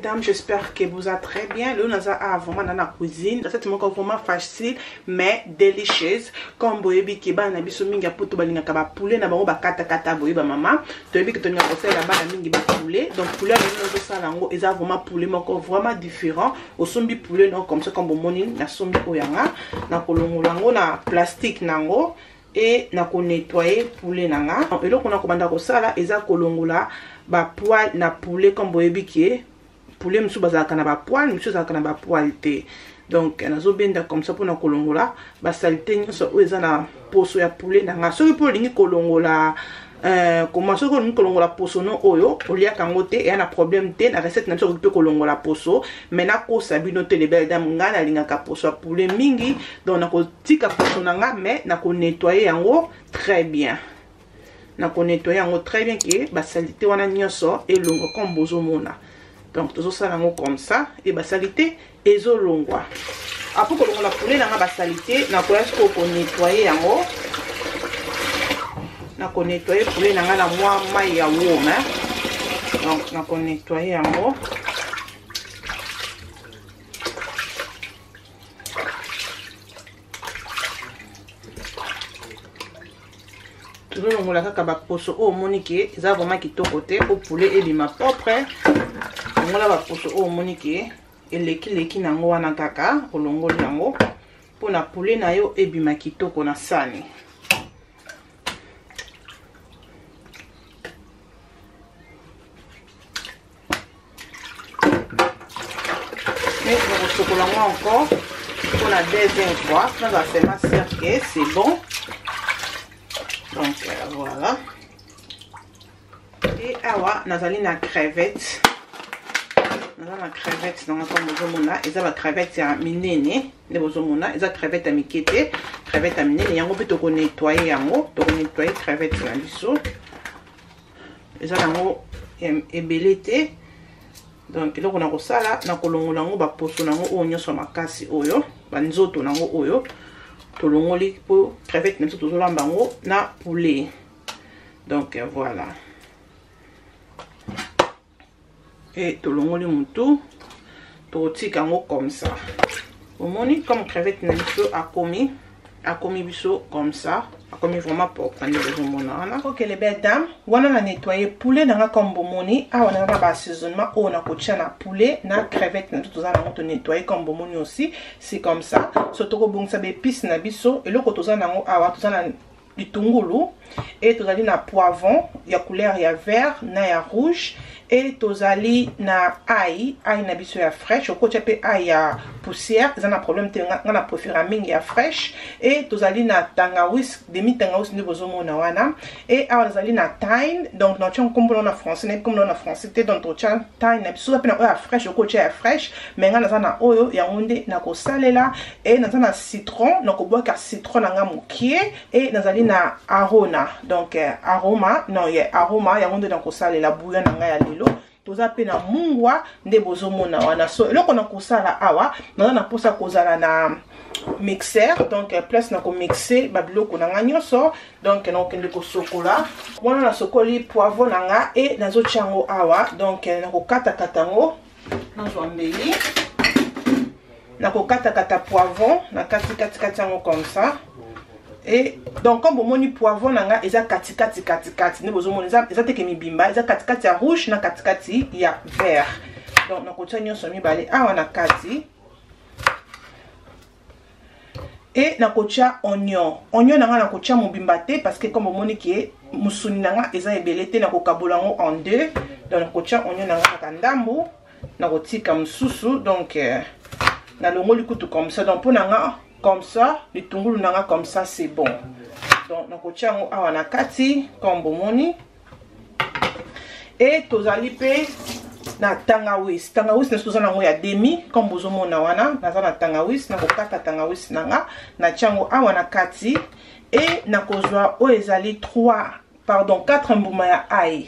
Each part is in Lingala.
dames, j'espère que vous êtes très bien. Lelo naza awa vraiment na na cuisine. Recette moko vraiment facile mais délicieuse. Comme boyebi ke bana na biso mingi ya poto balingaka ba poulet na bango bakata kata boye ba mama. Toyebi ke tolingaka kosalela bana mingi ba poulet. Donc poulet lelo nazosala yango eza vraiment poulet moko vraiment différent. Osombi poulet non comme ça comme bomoni nasombi oyo yanga na kolongola yango na plastique nango et na ko nettoyer poulet na nga. Eloko na kobanda kosala eza kolongola ba poils na poulet comme boyebi ke poulet mosusu bazalaka na ba poils, mosusu ezalaka na ba poils te. Donc nazobenda comme ça mpona kolongola ba salite nyonso oyo eza na poso ya poulet na nga. Soki mpe olingi kolongola comment, soki olingi kolongola poso no oyo oliaka yango te, eya na problème te. Na recette na biso okoki mpe kolongola poso, mais nakosa bino te les belles dames, nga nalingaka poso ya poulet mingi, donc nakotika poso na nga mais nakonettoyer yango très bien. Nakonettoyer yango très bien ke basalite wana nyonso elongwa comme bozomona. Donc tozosala yango comme ça et basalite ezolongwa. Après kolongola poulet nanga basalite, nakoya sikoyo konettoyer yango. Nakonettoyer poulet nanga na mwa mai ya warm, hein. Donc nakonettoyer yango. Tozolongola kaka baposo oyo omoni ke eza vraiment kitoko te po poulet ebima propre. Longola baposo oyo omoni ke eleki-leki nango wana kaka olongoli yango mpona poulet na yo ebima kitoko na sani. Mais nakosokola yango encore mpona deuxième fois, nazala seulement sûr que c'est bon. Donc voilà. Et awa nazali na crevette. Naza na crevette nanga comme bozomona, eza ba crevette ya minene nde bozomona, eza crevette ya mike te, crevette ya minene yango mpe tokonettoyer yango, tokonettoyer crevette na biso. Eza nango ebele te. Donc eloko na kosala, na kolongola yango baposo nango oyo nyonso makasi oyo, banzoto nango oyo tolongoli po crevette na biso tozolamba yango na poulet. Donc voilà. Et tolongoli mutu, tokotika yango comme ça. Omoni comme crevette na biso akomi, akomi biso comme ça, akomi vraiment propre nde bozomona wana. Ok les belles dames, wana na nettoyer poulet nanga comme bomoni. Awa na ba assaisonnement oyo na kotia na poulet na crevette na toza nango to nettoyer comme bomoni aussi, c'est comme ça. So tokobongisa ba épices na biso, eloko toza nango awa, toza na litungulu et tozali na poivron ya couleur ya vert na ya rouge et tozali na ail, ail na biso ya fraîche, okotia pe ail ya poussière, eza na problème te, nga na préfère mingi ya fraîche. Et tozali na tangawis, demi tangawis nde bozomona wana. Et awa tozali na thyme, donc na tia nkombo na français, na nkombo na français te, donc totia thyme na biso pe na oyo ya fraîche, okotia ya fraîche, mais nga naza na oyo yango nde nakosalela. Et naza na citron, nakobwaka citron na nga mokie. Et nazali na aroma, donc aroma, non, yeah, aroma yango nde nakosalela bouillon na ngai ya lelo. Toza pe na mungwa nde bozomona wana. So eloko na kosala awa, naza na posa kozala na mixeur, donc place na komixer ba biloko na nga nyonso. Donc nakokende kosokola wana, nasokoli poivron na nga et nazotia yango awa. Donc nakokatakata yango, nazwa mbeli, nakokatakata poivron na kati kati kati yango comme ça. Et donc comme bomoni poivron na nga eza kati kati kati kati nde bozomona, eza teke mibimba, eza kati kati ya rouge na kati kati ya vert. Donc nakotia nyonso mibale awa na kati. Et nakotia oignon, oignon na nga nakotia mobimba te parce que comme bomoni ke musuni na nga eza ebele te, nakokabola yango en deux. Donc nakotia oignon na nga kaka ndambu, nakotika mosusu. Donc nalongoli kutu comme ça. Donc mpo na nga comme ça, litungulu na nga comme ça c'est bon. Donc nakotia yango awa na kati comme bomoni. Et tozali pe na tangawis, tangawis na toza nango ya demi comme bozomona wana. Naza na tangawis, nakokata tangawis na nga, natia yango awa na kati. Et nakozwa oyo ezali 3, pardon, 4 mbuma ya ail,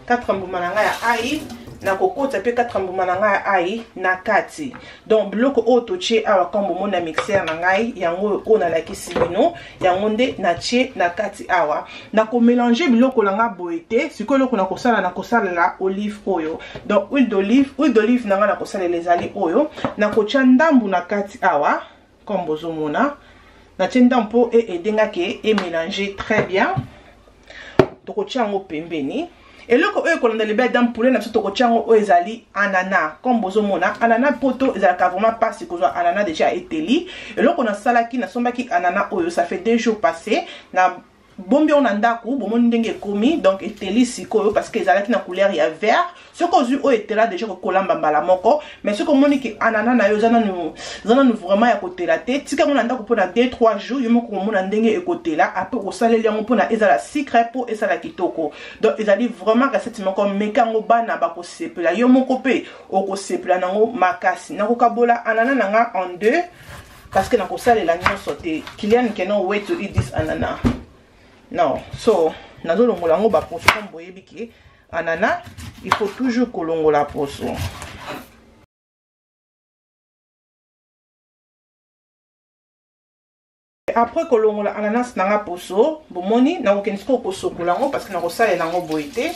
4 mbuma na nga ya ail. Nakokotisa mpe 4 mbuma na ngai ya ai na kati. Donc biloko oyo totie awa, comme bomoni na mixeur na ngai, yango oyo oyo nalakisi bino, yango nde natie na kati awa. Nakomélanger biloko na ngai boye te. Sikoyo eloko nakosala, nakosalela olive oyo, donc huile d'olive. Huile d'olive na ngai nakosalela ezali oyo. Nakotia ndambu na kati awa, comme bozomona. Natie ndambu mpo eaider nga ke emélanger très bien. Tokotia yango pembeni. Eloko oyo ekolanda les belles dames, poulet na biso, tokotia yango oyo ezali anana. Comme bozomona, anana poto ezalaka vraiment mpasi kozwa anana déjà eteli. Eloko nasalaki, nasombaki anana oyo, ça fait 2 jours passé, na bombi yango na ndako. Bomoni ndenge ekomi, donc eteli sikoyo, parce que ezalaki na couleur ya vert. Soki ozwi oyo etela déjà, kokolamba mbala moko. Mais soki omoni ke anana na yo eza nanu vraiment ya kotela te, tika yango na ndako mpona 2 3 jours, yo moko komona ndenge ekotela. Après osaleli yango mpona ezala sucre, mpo esala kitoko. Donc ezali vraiment recette moko, meka yango, bana bakosepela, yo moko mpe okosepela nango makasi. Nakokabola anana na nga en deux, parce que nakosalela nyonso te. Kilian cannot wait to eat this anana. Non, so nazolongola yango baposo. Comme boyebi ke anana, il faut toujours kolongola poso. Après kolongola ananas na nga poso, bomoni, nakokende sikoyo kosokola yango, parce que nakosalela yango boye te.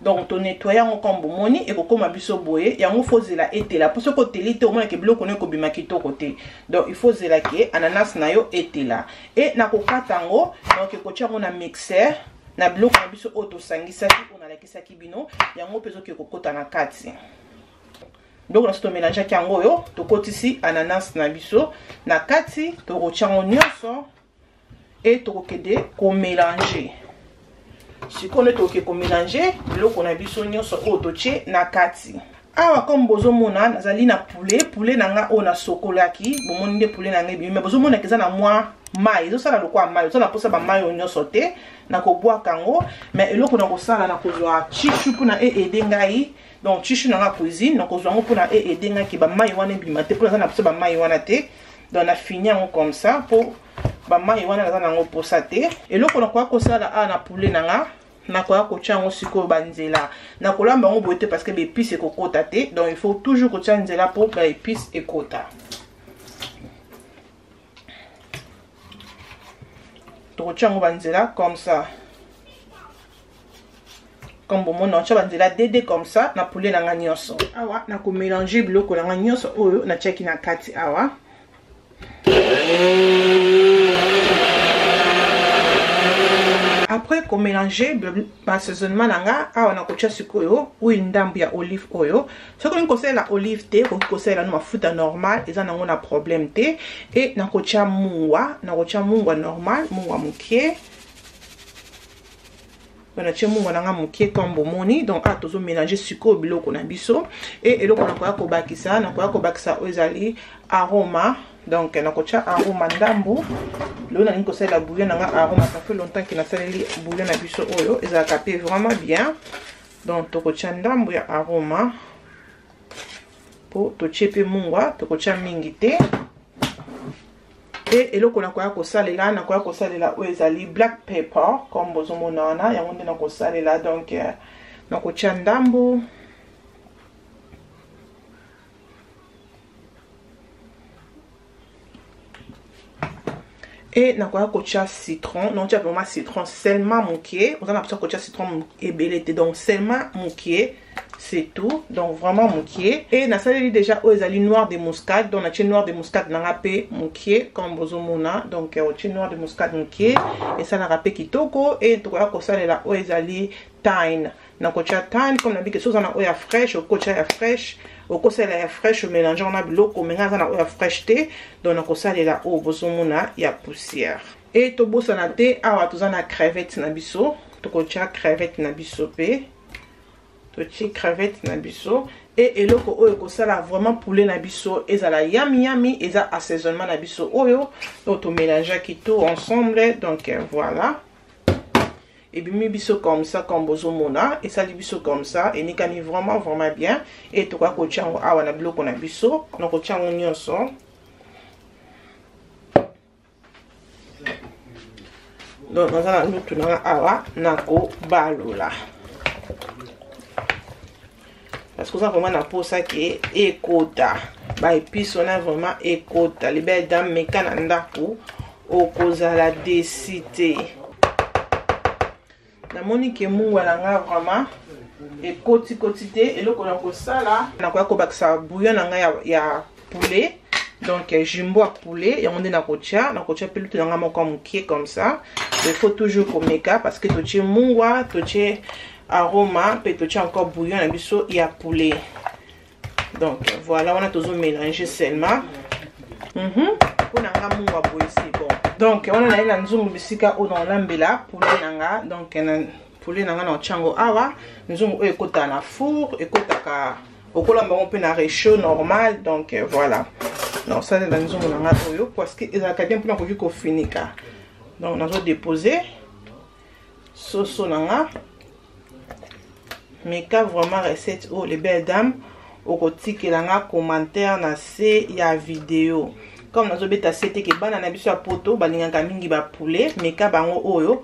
Donc tonettoyer yango, comme bomoni, ekokóma biso boye. Yango faut zela etela, mpo soki oteli te, omonake biloko no ekobima kitoko te. Donc il faut zela ke ananas na yo etela. E nakokata yango, donc ekotia yango na mixeur na biloko na biso oyo tosangisaki, oyo nalakisaki bino. Yango mpe ezoki ekokota na kati. Biloko na biso tomélangeaki yango oyo, tokotisi ananas na biso na kati, tokotia yango nyonso e tokokende komélanger. Sikoyo nde tokoki komélanger biloko na biso nyonso oyo totie na kati awa. Comme bozomona, nazali na poulet. Poulet na nga oyo nasokolaki, bomoni nde poulet na nga ebimi. Me bozomonaka eza na mwa mai, ezosala lokola mai. Oza na mposa bamai oyo nyonso te, nakobwaka yango. Mais eloko nakosala, nakozwa tissu mpona eaider ngai. Donc tissu na nga cuisine, nakozwa yango mpona eaider ngai ke bamai wana ebima te, mpona naza na mposa bamai wana te. Donc nafini yango comme ça, mpo bamai wana naza nango mposa te. Eloko nakoya kosala awa na poulet na nga, nakoya kotia yango sikoyo banzela. Nakolamba yango boye te, parce que baépice ekokota te. Donc il faut toujours kotia nzela mpo baépice ekota. Tokotia yango banzela comme ça, comme bomona, otya banzela dd comme ça na poulet na nga nyonso. Awa nakomélanger biloko na nga nyonso oyo natiaki na kati awa. Après komélanger baassaisonnement na nga awa, nakotia sikoyo huile, ndambu ya olive oyo. Soki olingi kosalela olive te, okoki kosalela no mafuta normal, eza nango na problème te. E nakotia mungwa, nakotia mungwa normal, mungwa moke. Natie mungwa na nga moke, comme bomoni. Donc awa tozomélanger sikoyo biloko na biso. E eloko nakoya kobakisa, nakoya kobakisa oyo ezali aroma. Donc nakotia aroma ndambu. Lelo nalingi kosalela bouillon na nga aroma. Ça fait longtemps ke nasaleli bouillon na biso oyo, ezalaka mpe vraiment bien. Donc tokotia ndambu ya aroma, mpo totie mpe mungwa, tokotia mingi te. E eloko nakoya kosalela, nakoya kosalela oyo ezali black pepper, comme bozomona wana, yango nde nakosalela. Donc nakotia ndambu. E nakoya kotia citron, nakotia vraiment citron seulement moke. Oza na mposa kotia citron ebele te, donc seulement moke, c'est tout. Donc vraiment moke. E nasaleli déjà oyo ezali noix de muscade. Donc natie noix de muscade nanga mpe moke, comme bozomona. Donc otie noix de muscade moke, esalaka mpe kitoko. E tokoya kosalela oyo ezali thym. Nakotia thym, comme nabiki. Soki oza na oyo ya fraîche, okotia ya fraîche, okosalela ya fraîche, omélanger na biloko. Me ngai aza na oyo ya fraîche te, donc nakosalela oyo bozomona ya poussière. E tobosana te, awa toza na crevette na biso. Tokotia crevette na biso mpe, totie crevette na biso. E eloko oyo ekosala vraiment poulet na biso ezala yami yami, eza assaisonnement na biso oyo. Donc tomélangeaki tout ensemble. Donc voilà, ebimi biso comme ça, comme bozomona, esali biso comme ça, enikani vraiment vraiment bien. E tokoya kotia yango awa na biloko na biso. Na kotia yango nyonso. Donc naza na lutu nanga awa, nakobalola. que oza vraiment na posa ke ekota ba épices wana vraiment ekota. Les belles dames, meka na ndako, okozala déçu te. Namoni ke mungwa na nga vraiment ekotikoti te. Eloko na kosala, nakoya kobakisa bouillon na ngai ya poulet, donc jumbo ya poulet, yango nde nakotia mpe lutu na ngai moko ya mokie comme ça. Il faut toujours komeka parce que totie mungwa, totie aroma mpe totie encore bouillon na biso ya poulet. Donc voilà, wana tozo mélanger seulement. Mpo na nga mungwa boye c'est bon. Donc wana naye na nzungu bisika oyo naolambela poulet na nga. Donc na poulet na nga na otia yango awa, nzungu oyo ekotaka na four, ekotaka okolamba yango mpe na réchaud normal. Donc voilà, naosalela nzungu na nga oyo parce que ezalaka bien mpona koki kofinika. Donc nazodépose soso na nga. Meka vraiment recette oyo, les belles dames, okotikela nga commentaire na se ya video. Comme nazobeta se te ke bana na biso ya poto balingaka mingi ba poulet, meka bango oyo,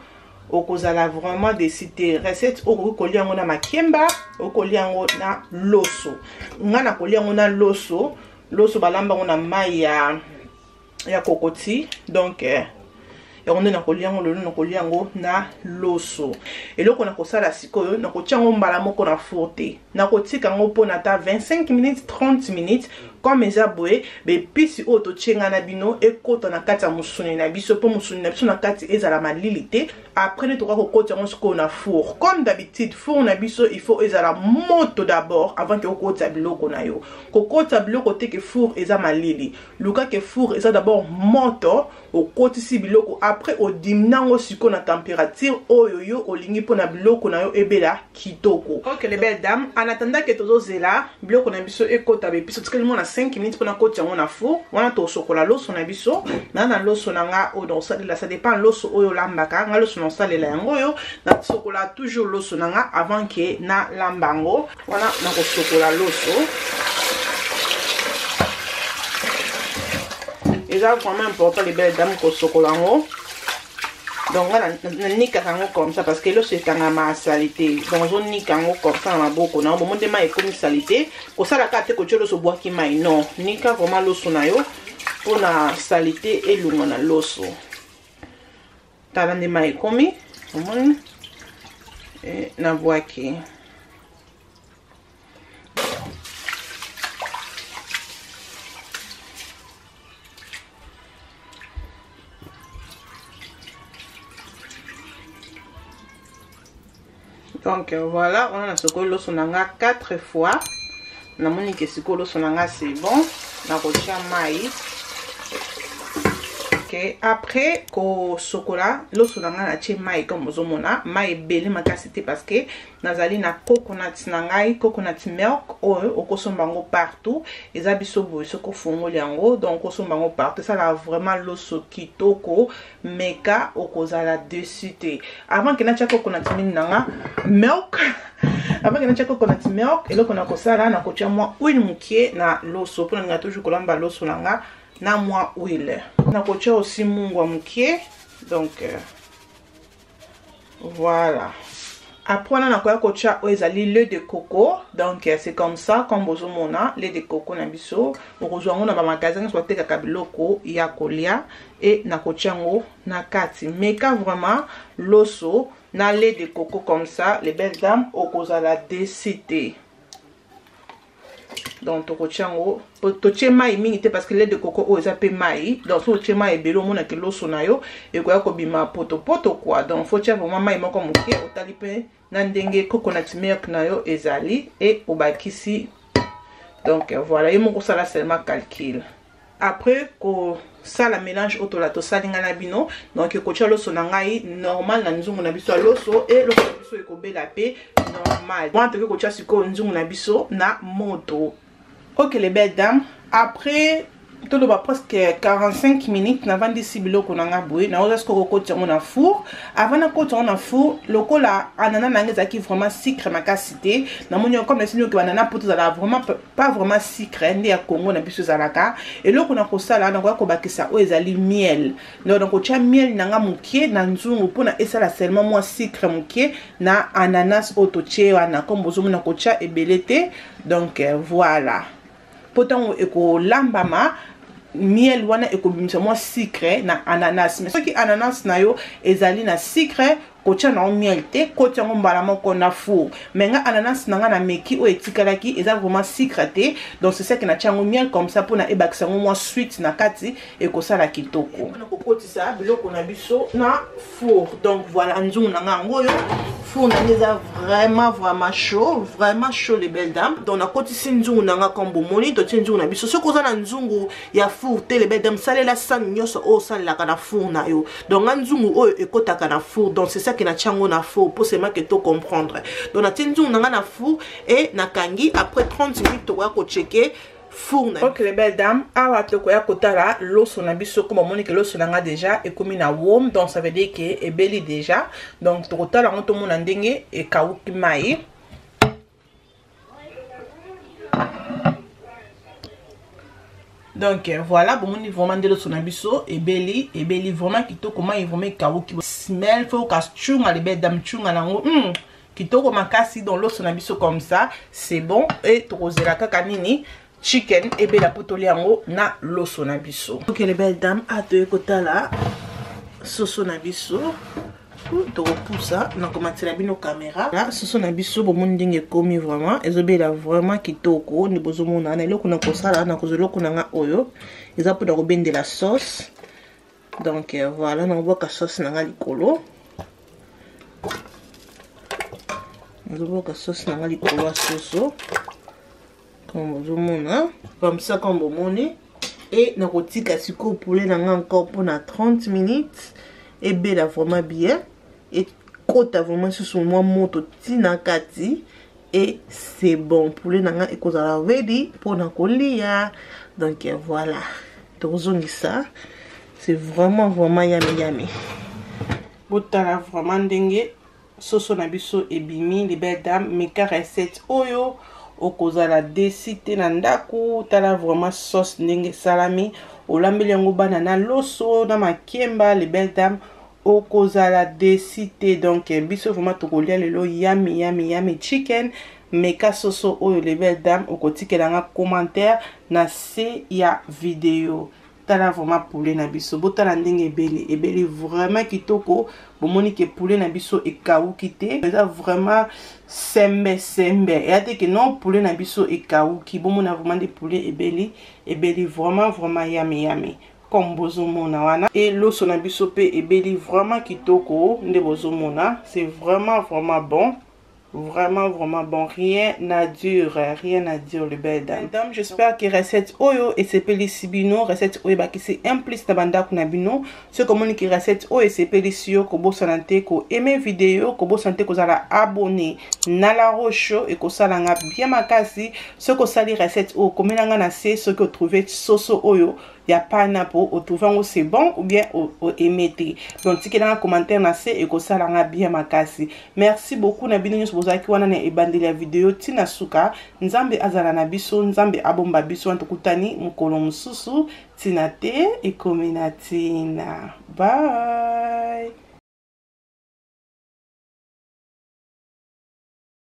okozala vraiment déçu te. Recette oyo okoki kolia yango na makemba, okoki kolia yango na loso. Nga na kolia yango na loso, loso balamba yango na mai ya kokoti. Donc yango nde nakolia yango lelo, nakolia yango na loso. Eloko nakosala sikoyo, nakotia yango mbala moko na four te, nakotika yango mpona ata 25 minutes, 30 minutes. Comme eza boye, ba épices oyo totie ngai na bino ekota na kati ya mosuni na biso, mpo mosuni na biso na kati ezala malili te. Après nde tokoka kokota yango sikoyo na four. Comme d'habitude, four na biso il faut ezala moto d'abord avant ke okotisa biloko na yo. Kokotisa biloko te ke four eza malili. Luka ke four eza d'abord moto, okotisi biloko, après odimina yango sikoyo na température oyo yo olingi mpona biloko na yo ebela kitoko. Ok, les belles dames, en attendant ke tozozela biloko na biso ekota ba épices, otikali mwa na 5 minutes mpona koti yango na four. Wana tosokola loso na biso. Na loso na nga oyo nakosalela, ça dépend loso oyo olambaka. Nga loso na kosalela yango oyo, nasokola toujours loso na nga avant ke nalamba yango. Wana nakosokola loso, eza vraiment important, les belles dames, kosokola yango. Donc nga nanikaka yango comme ça parce que loso ekangama saleté. Donc ozonika yango comme ça na maboko na yo, bomo nde mai ekomi saleté. Kosala kaka te kotia loso, obwaki mai, non. Nika vraiment loso na yo mpona saleté elongwa na loso. Tala nde mai ekomi, omoni, nabwaki. Donc voilà, wana nasokoli loso na nga 4 fois. Namoni ke sikoyo loso na nga c'est bon, nakotia mai. Ok, après kosokola loso na nga, natie mai. Comme ozomona, mai ebele makasi te parce que nazali na coconut na ngai, coconut milk oyo okosomba yango partout. Eza biso boye, soki ofungoli yango, donc okosomba yango partout. Esalaka vraiment loso kitoko, meka, okozala déçu te. Avant ke natia coconut milk na nga, milk, avant ke natia coconut milk, eloko na kosala, nakotia mwa huile mokie na loso mpona ninga toujours kolamba loso na nga na mwa huile. Nakotia aussi mungwa mokie. Donc voilà, après wana nakoya kotia oyo ezali lait de coco. Donc c'est comme ça, comme bozomona, lait de coco na biso, okozwa yango na bamagasin nyonso batekaka biloko ya kolia. E nakotia yango na kati. Meka vraiment loso na lait de coco comme ça, les belles dames, okozala déçu te. Donc tokotia yango, totie mai mingi te parce que lait de coco oyo eza mpe mai. Donc soki otie mai ebele, omonaki loso na yo ekoya kobima potopoto quoi. Donc faut tia vraiment mai moko moke, otali mpe na ndenge coconut milk na yo ezali e obakisi. Donc voilà, ye moko osala seulement calcul. Après kosala mélange oyo tola tosali ngai na bino, donc ekotia loso na ngai normal na nzungu na biso ya loso, e loso na biso ekobela mpe normal. Wana tokoki kotia sikoyo nzungu na biso na moto. Ok, les belles dames, après Toloba presque 45 minutes navandisi biloko na nga boye. Naoza sikoyo kokotisa yango na four. Avant nakotisa yango na four, lokola anana na nga ezalaki vraiment sucre makasi te, namoni comme nasi noki banana poto ezalaka vraiment pas vraiment sucre nde ya Congo na biso ezalaka. Eloko na kosala, nakoya kobakisa oyo ezali miel. Donc nakotia miel na nga mokie na nzungu mpona esala seulement mwa sucre mokie na ananas oyo totie wana. Comme bozomona, kotia ebele te. Donc voilà, mpo ntango ekolambama, miel wana ekobimisa mwa sucre na ananas. Mais soki ananas na yo ezali na sucre, kotia nango miel te, kotia yango mbala moko na four. Mais nga ananas na nga na meki oyo etikalaki eza vraiment sucre te, donc c'est ça que natia yango miel comme ça mpona ebakisa yango mwa sweet na kati, ekosala kitoko. Mpona kokotisa biloko na biso na four, donc voilà, nzungu na nga yango oyo. Four na nga eza vraiment vraiment chaud, vraiment chaud, les belles dames. Donc nakotisi nzungu na nga. Comme bomoni, totie nzungu na biso. Soki oza na nzungu ya four te, les belles dames, salela sani nyonso oyo osalelaka na four na yo. Donc nga nzungu oyo ekotaka na four, donc c'est ça que natia yango na four po seulement que to comprendre. Donc natie nzungu na nga na four e nakangi. Après 30 minutes, tokoya kochecker four na. Ok, les belles dames, awa tokoya kotala loso na biso. Comme omoni ke loso na nga déjà ekomi na warm, donc ça veut dire que ebeli déjà. Donc tokotala yango, tomona ndenge ekawuki mai. Donc voilà, bomoni vraiment nde loso na biso ebeli, ebeli vraiment kitoko. Mai vraiment ekawuki, smell fo kachunga, les belles dames, chunga nango kitoko makasi. Donc loso na biso comme ça, c'est bon. E tokozela kaka nini? Chicken ebela mpo tolia yango na loso na biso. Ok, les belles dames, atoye kotala soso na biso. Tokopusa na komatela bino caméra. Soso na biso, bomoni ndenge ekomi, vraiment ezobela vraiment kitoko nde bozomona. Na eloko na kosala, nakozwa eloko na nga oyo eza mpona kobendela sauce. Donc voilà, nakobwaka sauce na nga likolo, nazobwaka sauce na nga likolo ya soso comme bozomona, comme ça, comme bomoni. E nakotika sikoyo poulet na nga encore mpona 30 minutes, ebela vraiment bien, ekota vraiment susu mwa moto ntina kati. Et c'est bon, poulet na nga ekozala ready mpona kolia. Donc voilà, tozongisa. C'est vraiment vraiment yummy yummy. Botala vraiment ndenge soso na biso ebimi. Les belles dames, meka recette oyo, okozala déçue te na ndako. Tala vraiment sauce ndenge esalami. Olambeli yango bana na loso na makemba, les belles dames, okozala déçue te. Donc biso vraiment tokolia lelo yummy yummy yummy chicken. Meka soso oyo, les belles dames, okotikelanga commentaire na se ya video. Tala vraiment poulet na biso, botala ndenge ebeli, ebeli vraiment kitoko. Bomoni ke poulet na biso ekawuki te, eza vraiment sembe sembe, eya te ke non, poulet na biso ekawuki. Bomona vraiment nde poulet ebeli, ebeli vraiment vraiment yummy yummy comme bozomona wana. E loso na biso mpe ebeli vraiment kitoko nde bozomona. C'est vraiment vraiment bon, vraiment vraiment bon, rien à dire, rien à dire, les belles dames. Dame, j'espère que recette oyo esepelisi bino, recette oyo ebakisi un plus na bandako na bino. Soki omoni ke recette oyo esepelisi yo, kobosana te koaimer video, kobosana te kozala abonné na La Roche, ekosalanga bien makasi. Soki osali recette oyo, komelanga na se soki otrouve soso oyo ya pineapple, otrouve yango c'est bon ou bien oaime te. Donc tikelanga commentaire na se, ekosalanga bien makasi. Merci beaucoup na bino nyonso bozalaki wana na ebandeli ya video ntina suka. Nzambe azala na biso, Nzambe abomba biso. Wana tokutani mokolo mosusu. Ntina te ekomi na ntina. Bye.